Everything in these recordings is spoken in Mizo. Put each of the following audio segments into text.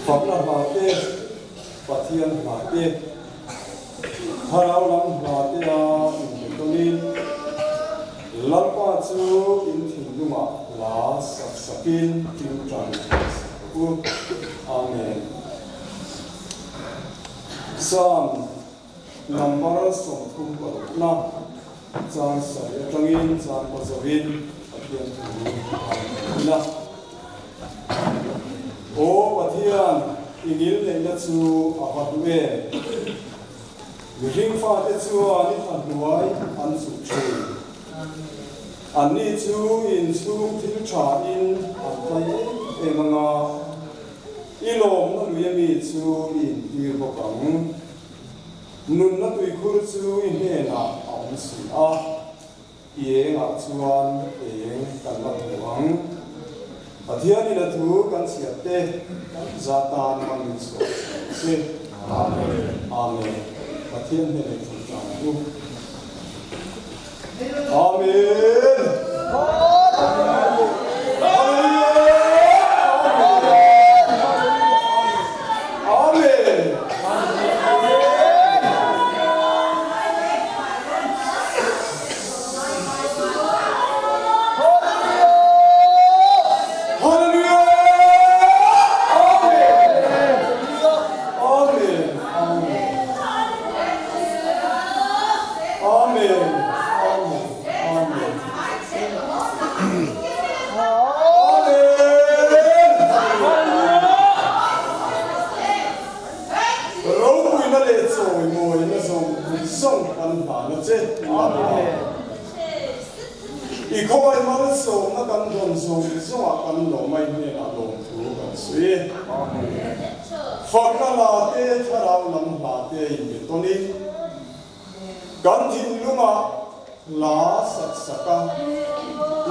Fakna hla te, Pathian hla te, Thlarau lam hla te a inbe tawnin Lalpa chu in thinlungah hla sak sakin tingtan sak rawh u. Amen. Psalm number 36 na chang sawi atangin chang pa zawin Pathian thu a in a. Aw Pathian, i ngil neihna chu a va hlu em? Mihring fate chuan i thla hnuai an chuh thin. Anni chu inchhung thil tha in an tlai em em anga, I lawmna lui ami chu i intir bawk ang. Nunna tuikhur chu i hnenah a awm si a, i engah chuan eng kan la hmu ang. Pathianin a thu kan chhiat te za tan hmang in chhuah chhuah se. Amen. Amen. Pathian hnenah i thu tan ang u. Amen. Amen. Hallelujah! Amen. Amen. Amen. Amen. Amen. Amen. Ropuina leh chawimawina zawng zawng kan hlan a che. Amen. I khawngaih malsawmna kan dawn zawng zawngah kan lawm a, i hnenah lawmthu kan sawi. Fakna hla te, thlarau lam hla te inbe tawnin kan thinlungah hla sak sak a,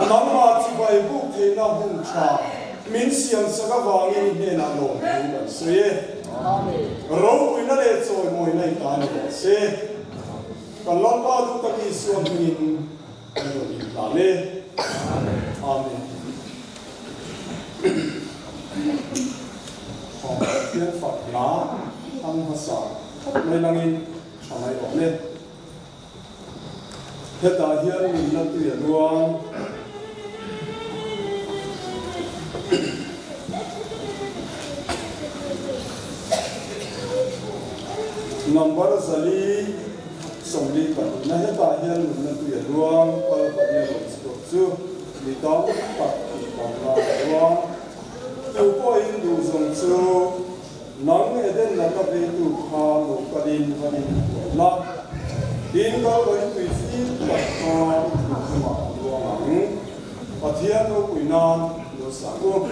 nangmah chibai buk theihna hun tha min siam sak avangin i hnenah lawmthu kan sawi e. Ropuina leh chawimawina i ta ni rawh se. Kan Lalpa duh tak Isua hmingin kan rawn inhlan e. Amen. Thawng Pathian fak hla thang hmasa khawp mai langin tha mai awm e. Hetah hian nunna tui a luang. Number 422 na hetah hian nunna tui a luang, Kalvari a rawn chhuak chu mi tam tak tih tam lai a luang. Tu pawhin duh zawng chu nang Eden natna veitu kha lo kalin va in huai la, tin Kalvari tui fim tak kha i thinlungah a luang ang. Pathian ropui nan lo sang u.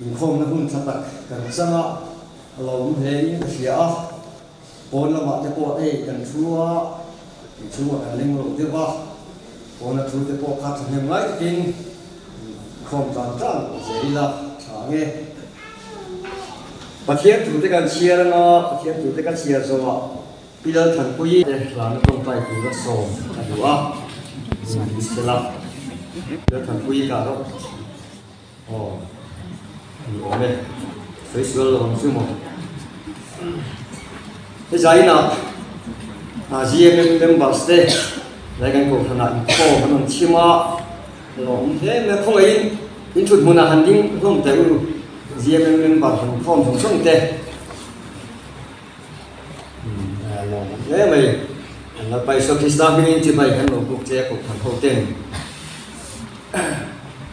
Inkhawmna hun tha tak kan chang a, a lo awm hle in ka hria a. Pawn lamah te pawh ei kan thu a, inchhungah kan leng lo deuh a, pawna thu te pawh kha thahnem ngai takin inkhawm tan tan zel ila tha ang e. Pathian thu te kan chhiar anga, Pathian thu te ka chhiar zawhah Pi Lalthanpuii te hlana tawngtai tura sawm a duh a, min sela Pi Lalthanpuii kah rawh. Aw, ni awm e. Sawi sual lo ang chu maw. He zainah GMM members te lai kan kohhranah inkhawm an rawn chhim a, lo awm hle mai a, khawngaihin in thut hmunah han ding hlawm teh u GMM member han khawm zawng zawng te. Lo awm hle mai. Lalpa Isua Krista hmingin chibai kan lo buk che a kohhran ho ten.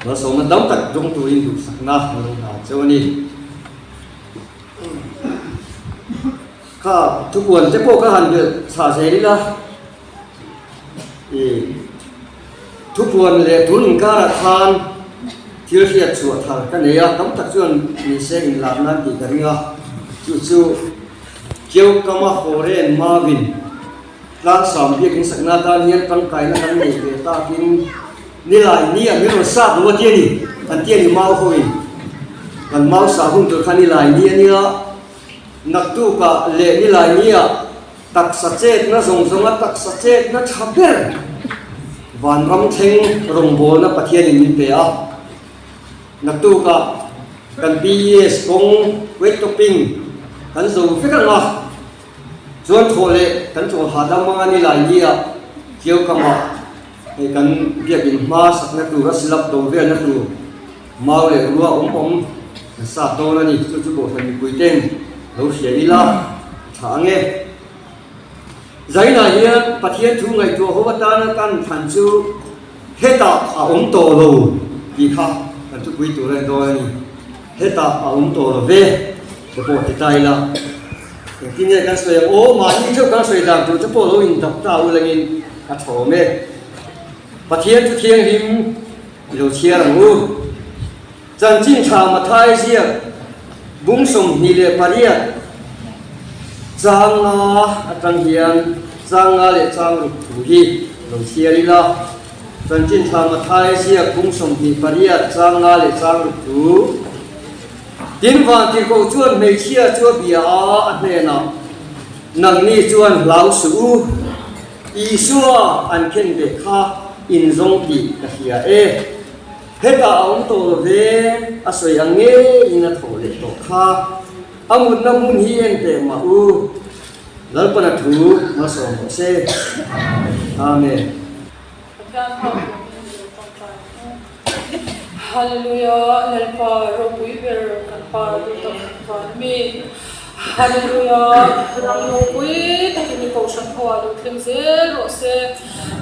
Malsawmna tam tak dawng turin duhsakna a lo hna cheu a ni. Kha thupuan te pawh kha han belh chhah zel ila, i thupuan leh tun inkarah khan thil hriat chhuah thar ka nei a, tam tak chuan nise inlar nan tih ka ring a, chu chu Keukama Foreign Marvin Tlangsam biakin sakna atan hian tangkaina kan nei ve takin nilai ni a min rawn sat lo a ti a ni, an ti a ni mau hoin kan mau sah hun tur kha nilai ni a nia, naktukah leh nilai ni ah taksa chetna zawng zawnga taksa chetna tha ber vanram thleng rawngbawlna Pathianin min pe a, naktukah kan PES kawng weight topping kan zo vek ang a. Chuan thawh leh kan chawl hahdam anga ni lai nia Kio kamah hei kan biakin hma sakna tur a silap do velna tur mau leh rua awm awm kan sat dawn a ni. Chu chu Kohhran mipui ten lo hria ila a tha ang e. Zainah hian Pathian thu ngaihtuah ho atana kan thlan chu hetah a awm tawh lo tih kha kan thupui tur a ni dawn a ni. Hetah a awm tawh lo ve te pawh ti ta ila. Engtin nge kan sawi ang aw? Mahni theuh kan sawi dan tur te pawh lo indap ta ulangin a tha awm e. Pathian chu thianghlim i lo chhiar ang u. Chanchin tha Mathai ziak bung 28 chang nga atang hian chang nga leh chang ruk thu hi lo chhiar ila. Chanchin tha Mathai ziak bung 28 chang nga leh chang ruk thu. Tin, Vantirhkoh chuan hmeichhia chu a bia a, a hnenah, Nangni chuan hlau suh u, Isua an khen ve kha in zawng tih ka hria e. Hetah a awm tawh lo ve, a sawi ang ngeiin a thawh leh tawh kha. A mutna hmun hi en teh mah u. Lalpana thu hmasawm rawh se. Amen. Pathian hau tumin lo tawngtai ang u. Hallelujah Lalpa ropui ber kan pa duhtak van mi Hallelujah ram ropui takin i kohhran ho ah lo thleng zel rawh se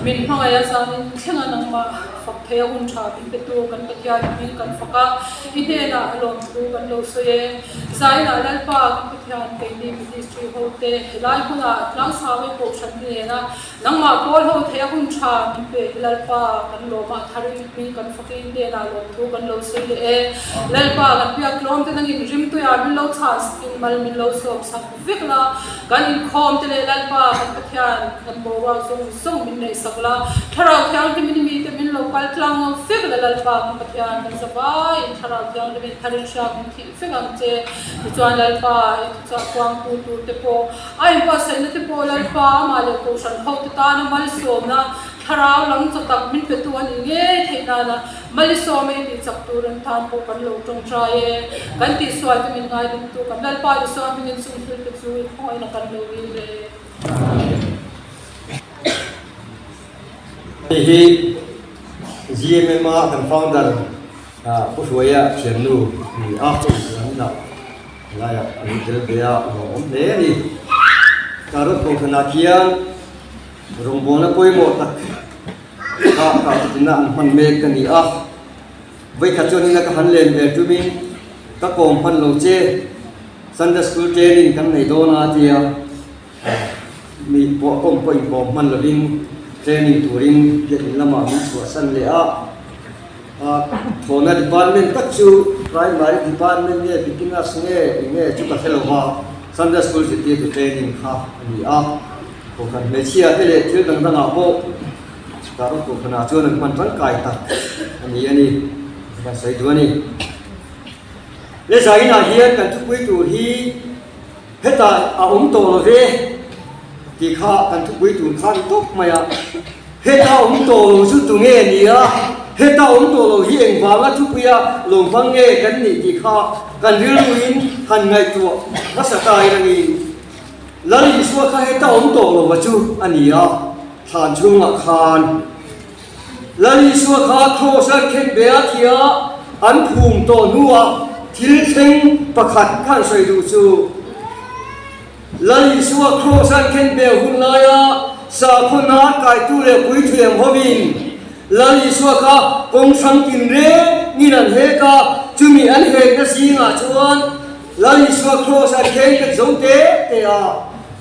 min hmangaih a zanin thleng a nangmah fak thei a hun tha min pe tu kan Pathian hming kan fak a i hnenah lawmthu kan lo sawi e Zainah Lalpa kan Pathian keini ministry ho te helai hmunah tlangsau e kohhran nena Nangmah pawl ho thei a hun tha min pe hi Lalpa kan lawmah tharin hming kan fakin hnenah lawmthu kan lo sawi leh e. Lalpa kan biak tlawm te nangin rimtuiah min lo chhan sakin mal min lo sawm sak vek la, kan inkhawm te leh Lalpa kan Pathian kan boruak zawng zawng min neih sak la, Thlarau Thianghlimin mite min lo kal tlang ngam vek la Lalpa kan Pathian kan zavaiin Thlarau Thianghlimin tharin hriak min thih vek ang che. Tichuan Lalpa i thuchah kuangtu tur te pawh A inbuatsaihna te pawh Lalpa amah leh Kohhran hote tana malsawmna thlarau lam chaw tak min petu a nih ngei theih nana malisawm ei tih chak tur an tan pawh kan lo tawngtai e. Kan tihsual te min ngaidamtu kan Lalpa Isua hmingin chung thil te chu i khawngaihin a kan lo dil le. Hei hi GMM a kan founder Pu Hruaia thiannu a ni a, hei chuan Helaiah a lo tel ve a, a hlawhawm hle a ni. Karot Kohhranah khian rawngbawlna pawimawh tak kha kahchawtina an hman mek ka ni a. Vawikhat chuan ina ka han len ve tumin ka kawm hman lo che, Sunday School training kan nei dawn a tia mi pawh kawm pawh inkawm hman lovin training turin biakin lamah min chhuahsan leh a. Thawhna department tak chu. Primary Department nge Beginners nge eng nge chu ka hre lo va, Sunday School zirtirtu training kha a ni a. Kohhran hmeichhia te leh thil dang dangah pawh Chhukah kohhranah chuan an hman tangkai tak a ni a ni kan sawi duh a ni. Le zainah hian kan thupui tur hi hetah a awm tawh lo ve tih kha kan thupui tur kha a ni tawp mai a. Heta awm tawh lo chu tunge ni a? Heta awm tawh lo hi engvanga thupuia lo hmang nge kan nih tih kha kan rilruin han ngaihtuah hmasa ta in a ni. Lal Isua kha heta awm tawh lova chu a ni a, thlan chhungah khan Lal Isua kha Kraws an khen ve a tia an phum tawh hnuah thil thleng pakhat kha an sawi duh chu. Lal Isua Kraws an khen ve hun laia sakhaw hnar kaitu leh puithiam hovin Lal Isua kha kawng hrang tin rengin an hek a, chumi an hekna zingah chuan Lal Isua Kraws an khen bet zo te te a.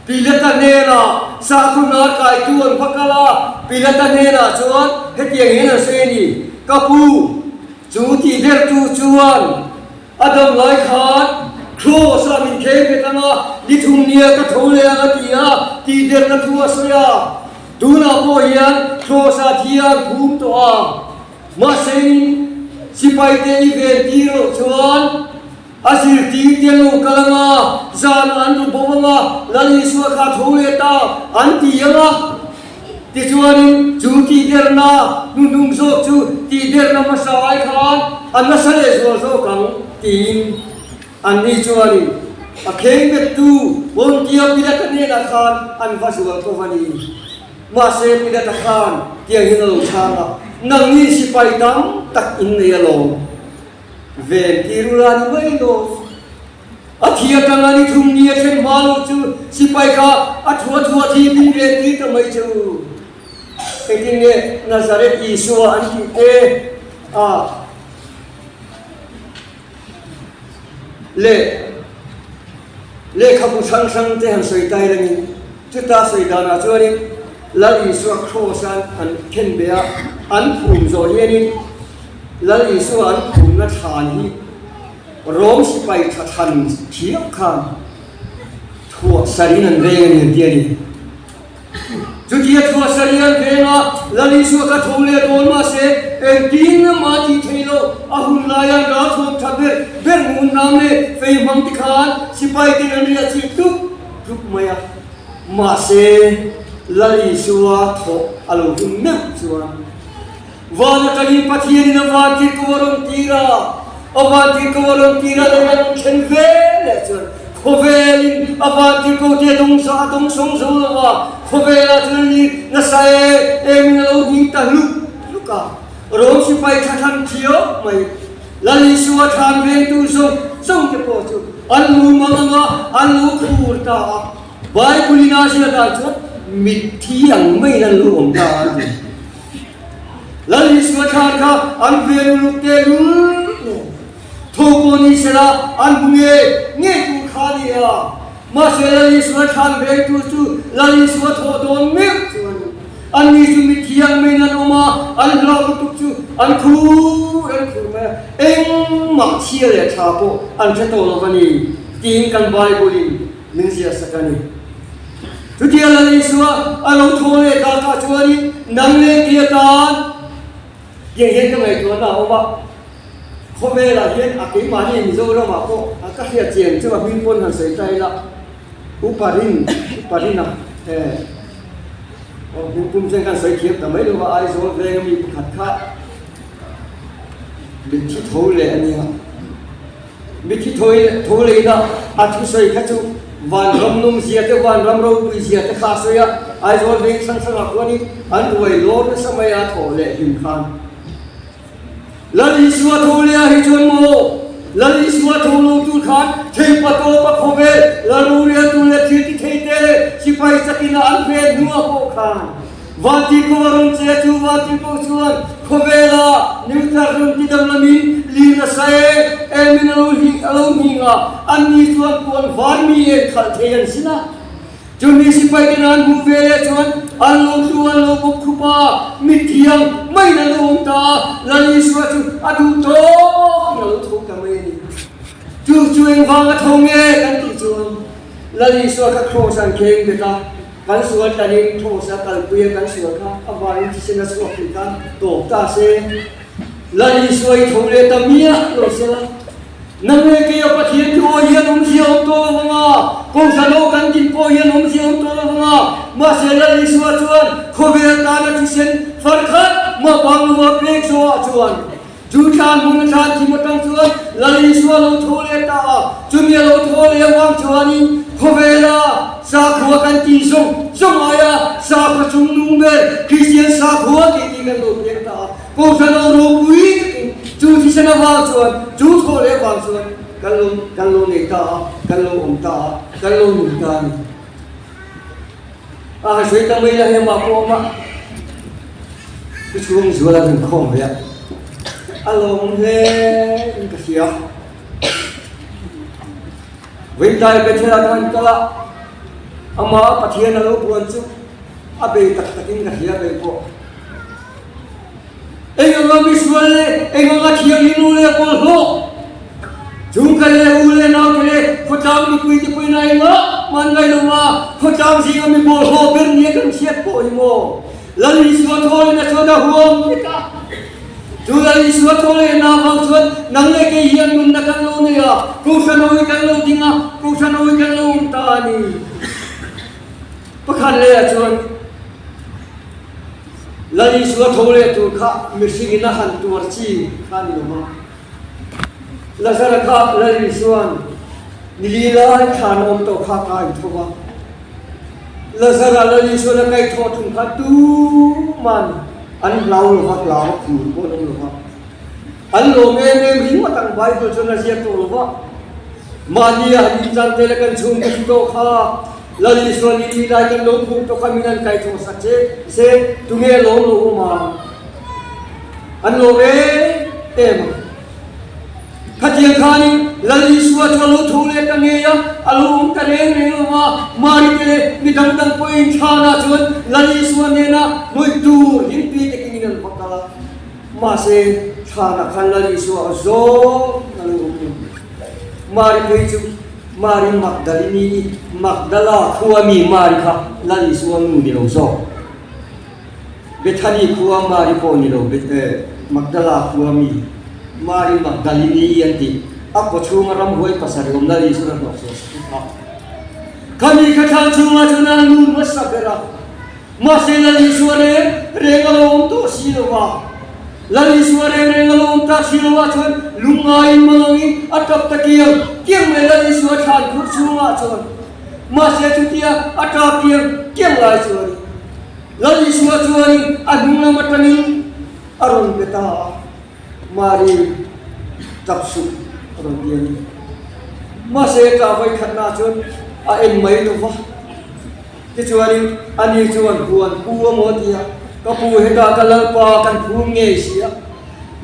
Pilata hnenah sakhaw hnar kaitu an va kal a, Pilata hnenah chuan hetiang hian an sawi a ni, Ka pu, chu tihdertu chuan A dam lai khan Kraws ah min kheng bet ang a, ni thum nia ka tho leh ang a ti a, tih derna thu a sawi a. Tunah pawh hian Kraws ah thi a an phum tawh a, mahse in sipai te i ven tir loh chuan a zirtir te an lo kal ang a, zanah an ru bo ang a, Lal Isua kha a tho leh ta an ti ang a. Tichuanin chu tihderna hnuhnung zawk chu tihderna hmasa ai khan a nasa leh zual zawk ang tiin anni chuanin a khengbettu Pontia Pilata hnenah khan an va zual ko a ni. Mahse Pilata khan tiang hian a lo chhang a, Nangni sipai tam tak in nei alawm, ven tir ula ni mai lo. A thi atanga ni thum ni a thlen hma lo chu sipai kha a thua thua thi min ven tir ta mai chu. Engtin nge Nazareth Isua an tih te a leh lehkhabu hrang hrang te han sawi tai rengin chuta sawi danah chuanin Lal Isua kraws a an khen be a, an phum zawh hianin Lal Isua an phumna thlan hi Rom sipai tha thlan thiam khan thuah sarin an veng a ni an ti a ni. Chutia thuah sarin an veng a, Lal Isua kha tho leh dawn mahse engtin mah tih theih loh a hun laia ralthuam tha ber ber ngun ram leh fei hmang te khan sipai ten an riah chilh tluk tluk mai a. Mahse Lal Isua thawh a lo hun meuh chuan Van atangin Pathianin a vantirhko a rawn tir a, a vantirhko a rawn tir a lei a rawn thlen ve leh chuan khawvelin a vantirhko te a dawng sa a dawng sawng zo lo a, khawvelah chuan ni nasa em emin a lo hning ta hluk hluk a, Rom sipai tha thlan thiau mai Lal Isua thlan vengtu zawng zawng te pawh chu an lu mang ang a, an lu khur ta a, Bible in a ziah dan chuan mitthi ang maiin an lu awm ta a ti. Lal Isua thlan kha an vel uluk teh lul nen tho pawh ni sela an hmu nge nge tur kha a ni a. Mahse Lal Isua thlan vengtu chu Lal Isua thawh dawn meuh chu a ni. Anni chu mithiang maiin an awm a, an hlauh lutuk chu an khur an khur mai a, engmah chhia leh tha pawh an hre tawh lo va ni tiin kan Bible-in min ziahsak a ni. Chutia Lal Isua a lo thaw leh ta kha chuanin nang leh kei atan tiang hian ka ngaihtuahna a awm a, khawvelah hian a keimahni Mizoramah pawh a ka hriat chian chu a hming pawn han sawi ta ila, Upa Rin, Upa Rina he aw hming pum chuan kan sawi thiam ta mai lo va, Aizawl venga mi pakhat kha mitthi tho leh a nia. Mithi tho leina a thusawi kha chu vanram nawmzia te, vanram ropuizia te kha a sawi a, Aizawl veng hrang hrangah khuanin an ruai lawr nasa mai a thaw leh hlim khan. Lal Isua tho leh ah hi chuan maw Lal Isua tho lo tur khan theipa tawpa khawvel Lal roreltu leh thil ti thei te leh sipai chakina an ven hnuah pawh khan Vantirhkoh a rawn che chu Vantirhkoh chuan khawvela neutral rawn ti danglamin lir nasa em emin a lo a lo hning a, anni chuan puan var mi en khalh thei an sin a. Chumi sipai ten an hmuh ve leh chuan an lo tlu an lo bawk khup a, mithiang maiin an lo awm ta a, Lal Isua chu a duh tawkin a lo tho ta mai a ni. Chu chu engvang a tho nge kan tih chuan Lal Isua kha kraws an kheng bet a, kan sual tlanin kraws a kalpui a kan sual kha a vangin thisen a chhuak tih kha tawp ta se. Lal Isua i tho leh ta miah lo sela. Nang leh keia Pathian thu aw hian awmzia awm tawh lo vang a, Kohhran aw kan din pawh hian awmzia awm tawh lo vang a, mahse Lal Isua chuan khawvel tana thisen far khat mah bang lova pek zawhah chuan chu thlan hmun a thlan thim atang chuan Lal Isua lo tho leh ta a, chumi a lo tho leh avang chuanin khawvela sakhua kan tih zawng zawng aia sakhua chungnung ber Kristian sakhua tih tih kan lo pek ta a. Kohhran aw ropui takin chu thisen avang chuan, chu thaw leh avang chuan kan lo kan lo nei ta a, kan lo awm ta a, kan lo nung ta a ni. A han sawi ta mai la hema pawh awm a, chhung zual an inkhawm ve a, a lawm hle in ka hria. Vawitlai Bethel-ah ka han kal a, amah Pathian a lo buan chu a bei tak takin ka hria bei pawh. Eng anga misual leh eng anga thianghlim u leh bawlhhlawh, chhungkhat leh u leh naute leh khawtlang mipui te pawhin a engah mah an ngaih lo a, khawtlang zinga mi bawlhhlawh ber nia kan hriat pawh hi maw? Lal Isua thawlin a chuan a huam vek a. Chu Lal Isua thaw leh na avang chuan nang leh kei hian nunna kan lo nei a, Kohhran awi kan lo ding a, Kohhran awi kan lo awm ta a ni. Pakhat lehah chuan Lal Isua tho leh tur kha mihringin a han tuar chi kha a ni lo va. Lazara kha Lal Isua'n ni li lai thlan a awm tawh kha ka intho va. Lazara Lal Isua'n a kaihthawh thung kha tuman an hlau lo va, hlau a phur pawh an awm lo va. An lawm em em ringawt ang Bible chuan a ziak tawh lo va. Mahnia han inchan te leh kan chhungte hri tawh kha Lal Isua ni li lai kan lo phur tawh kha min an kaihthawh sak che se tunge lawm lo awm ang? An lawm em em ang. Khatiang khanin Lal Isua chu a lo tho leh ta ngei a, a lo awm ta reng reng lo va, Mari te leh mi dang dang pawhin thlanah chuan Lal Isua hnena hnawih tur hlimtui takin in an va kal a. Mahse, thlanah khan Lal Isua a zawng a lo awm lo. Mari phei chu Mari Magdalini Magdala khua mi Mari kha Lal Isua nu ni lo zawk. Bethany khua Mari pawh ni lo Magdala khua mi Mari Magdalini an tih. A kaw chhunga ramhuai pasarih awm Lal Isua a hnawh chhuah sak kha. Khami kha thlan chhungah chuan a nu hmasa ber a. Mahse Lal Isua reng reng a lo awm tawh si lo va. Lal Isua reng reng a lo awm tak si lo ah chuan lungngaiin mangangin a tap ta kiang kiang mai Lal Isua thlan khur chhungah chuan. Mahse chutia a tap kiang kiang lai chuan Lal Isua chuanin a hnung lam atangin a rawn be ta a, Mari, tap suh a rawn ti a ni. Mahse tah vawikhatna chuan a en mai lo va. Tichuanin ani chuan huan pu a maw tia, Ka pu hetah ka Lalpa kan phum ngei si a,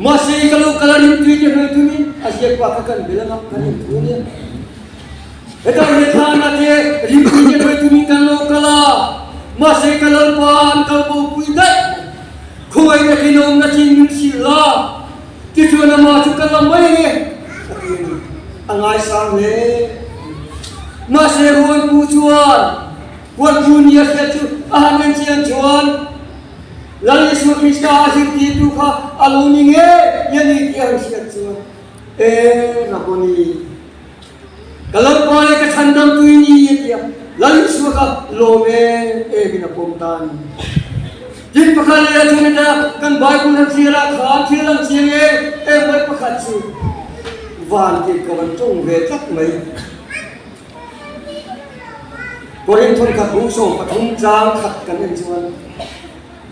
mahse i ka lo kal a rimtui te hmei thumin a ziak pa kha kan bel anga kan inphu nia. Hetah he thana te rimtui te hmei thumin kan lo kal a, mahse ka Lalpa an kal bo pui daih mai. Khawngaih takin a awmna chin min hrilh la, tichuan amah chu ka la mai ange a ti a ni. A ngaisang hle. Mahse huan pu chuan huan pu nia hriat chu a han en chian chuan Lal Isua Krista a zirtirtu kha a lo ni ngei a ni tih a han hriat chuan, E Rabboni, ka Lalpa leh ka chhandamtu i ni a ti a, Lal Isua kha lawm em em in a pawm ta a ni. Tin pakhat leh a chuan heta kan Bible han chhiar ah khan thil lang chiang em em mai pakhat chu van tih ka van tawng ve tlat mai. Korin thawnkhat bung 13 chang khat kan en chuan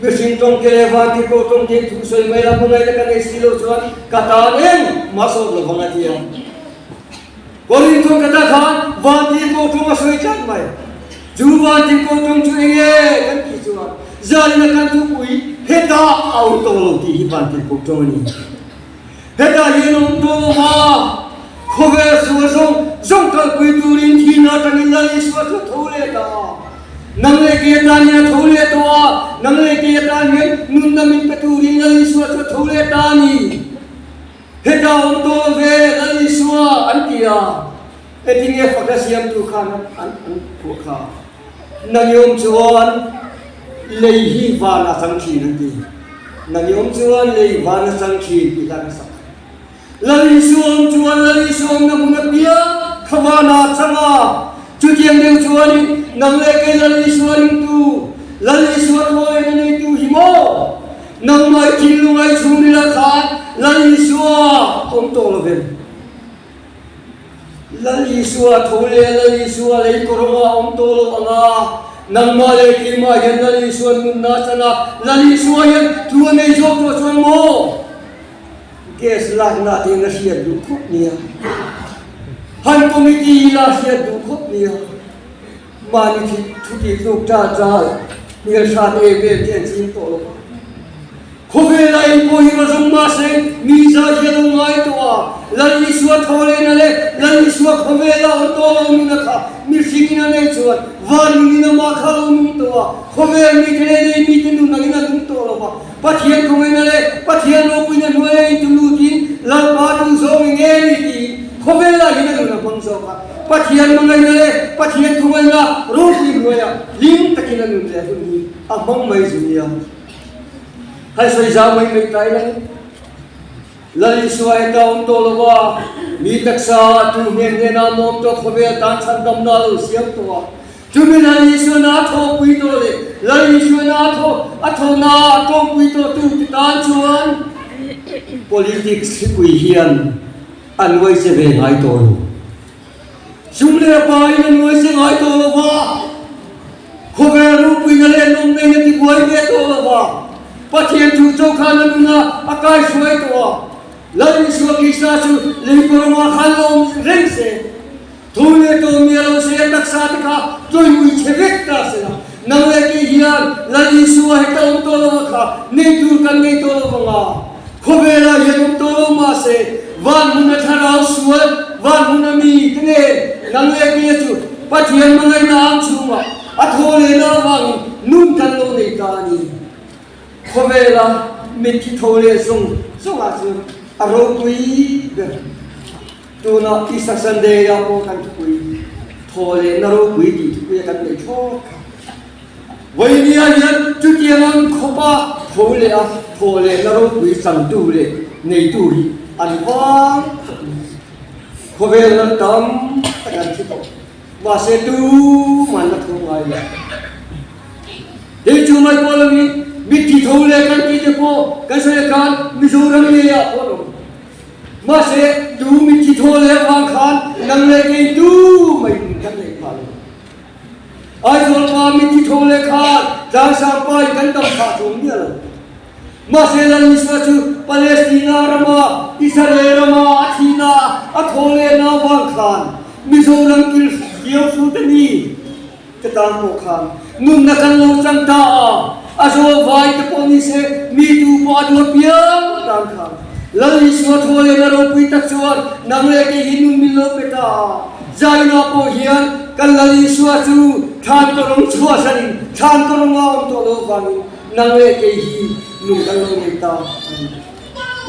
mihring tawng te leh van tih ko tawng te thu sawi mai la hmangaih na kan ei si lo chuan ka tan eng mah sawt lo vang a ti a. Korin thawnkhat ah khan van tih ko tawng a sawi tlat mai. Chu van tih ko tawng chu eng nge kan tih chuan zalina kan thupui hetah a awm tawh lo tih hi van tih ko tawng a ni. Hetah hian awm tawh lo va, khawvel sual zawng zawng kalpui turin thihna atangin Lal Isua chu a tho leh ta. Nang leh kei atan hian a tho leh tawh a, nang leh kei atan hian nunna min pe turin Lal Isua chu a tho leh ta a ni. Heta awm tawh lo ve Lal Isua an ti a, engtin nge fakna siamtu khan an phuah kha? Nang i awm chuan lei hi van a chang thin an ti. Nang i awm chuan lei van a chang thin tih khan a sak. Lal Isua awm chuan Lal Isua awmna hmun apiang kha van a chang a. Chutiang deuh chuanin nang leh kei Lal Isua ringtu, Lal Isua thaw en a neitu hi maw? Nangmah i thinlung ai chhungril ah khan Lal Isua awm tawh lo vem? Lal Isua tho leh Lal Isua lei kawrawng ah awm tawh lo ang a, nangmah leh keimah hian Lal Isua'n nunna a chan a, Lal Isua hian thu a nei zawk tawh chuan maw? Gas lakna te in a hriat duh khawp nia. Han committee ila hriat duh khawp nia. Mahni thi thu tih tluk ta chal hmel hrat em em te an ching tawh lo va. Khawvel a eng pawh hi va zawng mahse mi zai hi a lo ngai tawh a, Lal Isua tho lehna leh Lal Isua khawvel a awm tawh lo nuna kha mihring in a nei chuan van nun in amah kha a lo nung tawh a, khawvel mite leh nei mite nun angin a nung tawh lo va. Pathian khawngaihna leh Pathian ropuina hnuaia intulut in Lalpa duh zawng eng nge ni tiin khawvel ah hian a nun a hmang zawk a. Pathian hmangaihna leh Pathian khawngaihna ropui hnuaiah hlim takin a nun leh hun hi a hmang mai zu nia. Hai sawi zau mai mai ta ila ni. Lal Isua heta awm tawh lo va, mi taksa tu hnen hnena mawm tawh khawvel tan chhandamna a lo siam tawh a. Chumi Lal Isuan a thawhpui tawh leh Lal Isuan a thawh a thawhna a tawmpui tawh tu te tan chuan politics hripui hian a nuai che ve ngai tawh lo. Sum leh pa in a nuai che ngai tawh lo va, khawvel ropuina leh nawmna in a tibuai ve tawh lo va, Pathian thu chaw khan a nuna a kaihruai tawh a, Lal Isua Krista chu lei kawrawngah khan la awm reng se. Thu leh tawh mi a lo se a taksa te kha tlawihmui chhe vek ta se la, nang leh kei hian Lal Isua heta awm tawh lo a kha nei tur kan nei tawh lo vang a, khawvelah hian awm tawh lo mah se van hmun a thlarau sual, van hmun a mi te nen nang leh kei a chu Pathian hmangaihna ang chhungah a thaw lehna avangin nun kan lo nei ta a ni. Khawvela mitthi tho leh zawng zawngah chuan a ropui ber. Tuna Easter Sunday ah pawh kan thupui thaw leh na ropui tih thupui a kan neih thlawt kha. Vawinia hian chutiang ang khawpa tho leh a thaw leh na ropui changtu leh neitu hi an vang khawp mai. Khawvel lam tam tak an thi tawh. Mahse tuman la tho ngai lo. Hei chu mai pawh lo in mitthi tho leh kan tih te pawh kan sawi khan Mizoram ngeiah pawh an awm. Mahse, tu mitthi thaw leh avang khan nang leh kei tu mai in kan neih phah lo. Aizawl pa mitthi thaw leh khan Tlangsang pa in kan dam phah chuang miah lo. Mahse, Lal Isua chu Palestina rama Israel rama a thihna a thaw lehna avang khan Mizoram kil diau hrut a ni. Ka tan pawh khan nunna kan lo chang ta a, a zawl vai te pawh ni se mi tu pawh a duat piang tan khan Lal Isua thaw leh na ropui tak chuan nang leh kei hi nun min lo pe ta a. Zaina pawh hian kan Lal Isua chu thlan kawrawng chhuahsanin thlan kawrawng a awm tawh lo vangin nang leh kei hi nun kan lo nei ta a ni.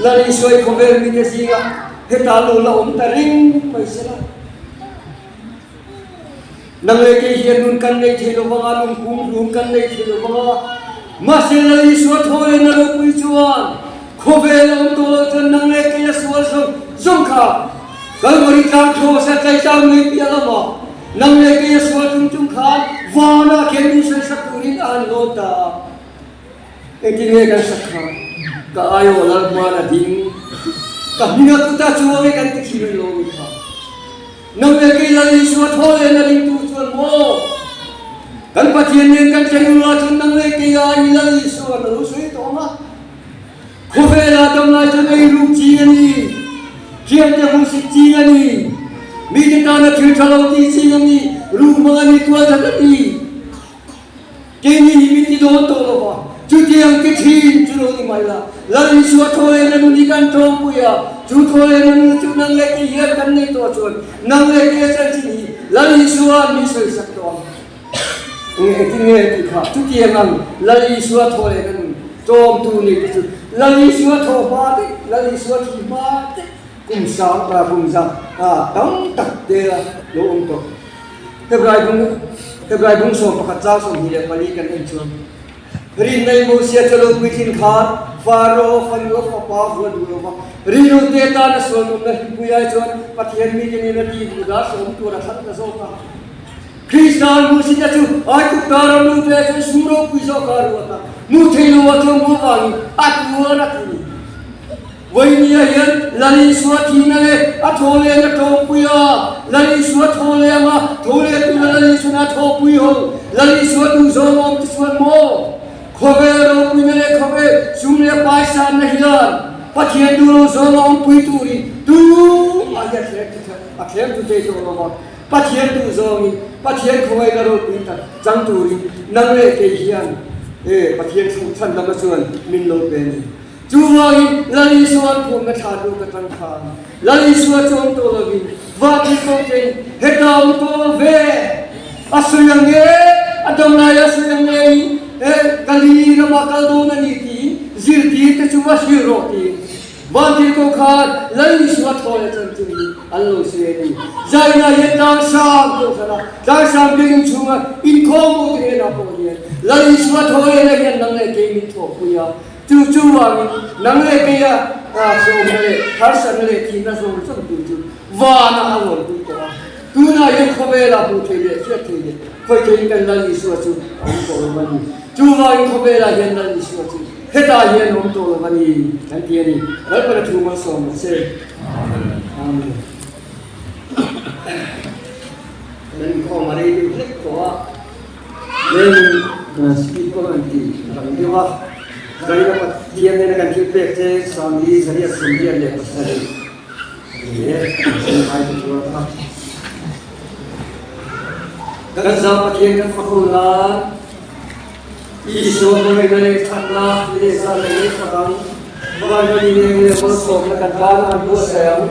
Lal Isua i khawvel mite zingah heta lo la awm ta reng mai se la. Nang leh kei hian nun kan nei thei lo vang a, nun pum hlum kan nei thei lo vang a. Mahse Lal Isua thaw leh na ropui chuan khawvel a awm tawh loh chuan nang leh kei a sual zawng zawng kha Kalvari tlang thaw sa tlai tlang mai piah lama nang leh kei a sual chung chung khan vanah khian min sawi sak turin a han lawn ta a. Engtin nge kan sak kha? Ka aiawh lal hman a ding, ka hming a kut a chuang e kan ti thin a ni lo mi kha. Nang leh kei Lal Isua thaw leh na ringtu chuan maw? Kan Pathian nen kan thleng ula chuan nang leh kei ai Lal Isua na lo sawi tawh ang a. Khawvela damlai chuan ei ruk ching a ni, thiante hmuhsit ching a ni, mite tana thil tha lo tih ching a ni, ruk hmang a ni, tualthat a ni. Keini hi min ti dawn tawh lo va, chutiang ti thin chu lo ni mai la. Lal Isua thaw leh na nun hi kan tawngpui a, chu thaw leh na nun chu nang leh kei hian kan nei tawh chuan nang leh kei a chanchin hi Lal Isua'n min sawisak tawh ang. Engtin nge tih kha chutiang ang Lal Isua thaw leh ka nun tlawmtu ni te chu Lal Isua thaw hma te Lal Isua thi hma te kum sang kum za tam tak te a lo awm tawh. Hebrai bung Hebrai bung 11 chang 24 kan en chuan Rinnei Mosia chu lo puitlin khan Faro fanu a fapa vua duh lo va, rinute tana sual nawmna hlimpui ai chuan Pathian mite nena ti duh dah hreawm tur a thlang ta zawk a. Krista hmuhsitna chu Aigupta ram lute ah chuan sum ropui zawk a ruat a, hmuh theih loh ah chuan hmuh avangin a tuar a ti ni. Vawinia hian Lal Isua thihna leh a thaw lehna tawngpui a, Lal Isua thaw leh anga tho leh tura Lal Isuana thawhpui ho, Lal Isua duhzawng awm te chuan maw? Khawvel ropuina leh khawvel sum leh paisanna hian Pathian duh lo zawng a awmpui turin tumah hi a thlem tu thei tawh lo va, Pathian duhzawngin Pathian khawngaihna ropui tak chang turin nang leh kei hian Pathian chhandamna chuan min lo pe a ni. Chuvangin Lal Isua'n phumna thla tu ka tang khan Lal Isua chu awm tawh lovin Vahpui ko tein heta awm tawh lo ve a sawi ang nge a dam lai a sawi ang nge in he Galili ramah kal dawn a ni tiin zirtir te chu va hrilh rawh tiin Vantir ko khan Lal Isua thaw leh chanchin hi an lo sawi a ni. Zaina hian tlang sang pawh khan a tlang sang biakinn chhunga inkhawm pawh te hnenah pawh hian Lal Isua thaw lehna hian nang leh kei min thawhpui a. Chu chu vangin nang leh keia hrehawmna leh harsatna leh thihna zawng zawng tur chu vanah a rawn pui tawh a. Tunah hian khawvelah hmuh theih leh hriat theih leh khawi theihin kan Lal Isua chu a awm tawh lo a ni. Chu vangin khawvelah hian Lal Isua chu hetah hian a awm tawh lo a ni kan ti a ni. Lalpana thu malsawm rawh se. Amen. Kan inkhawm a rei deuh hlek tawh a. Leng speed pawh an ti rang deuh a, Zaina Pathian nena kan thil pek che Sangli Zariat 87 a ni e, kan ai te chuan a. Kan zau Pathian kan fak hun nan Isua hmangaihna leh thatna leh zan leh leh fak ang, Vanram leng leh malsawmna kan tan an buatsaih ang.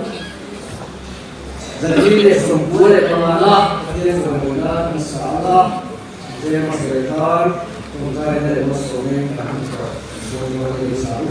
495 na Pathian rawngbawlna kan sa ang a, tlem a sawi khan tawngtaina leh malsawmin kan hmu tawh dawn lo a ni sa ang.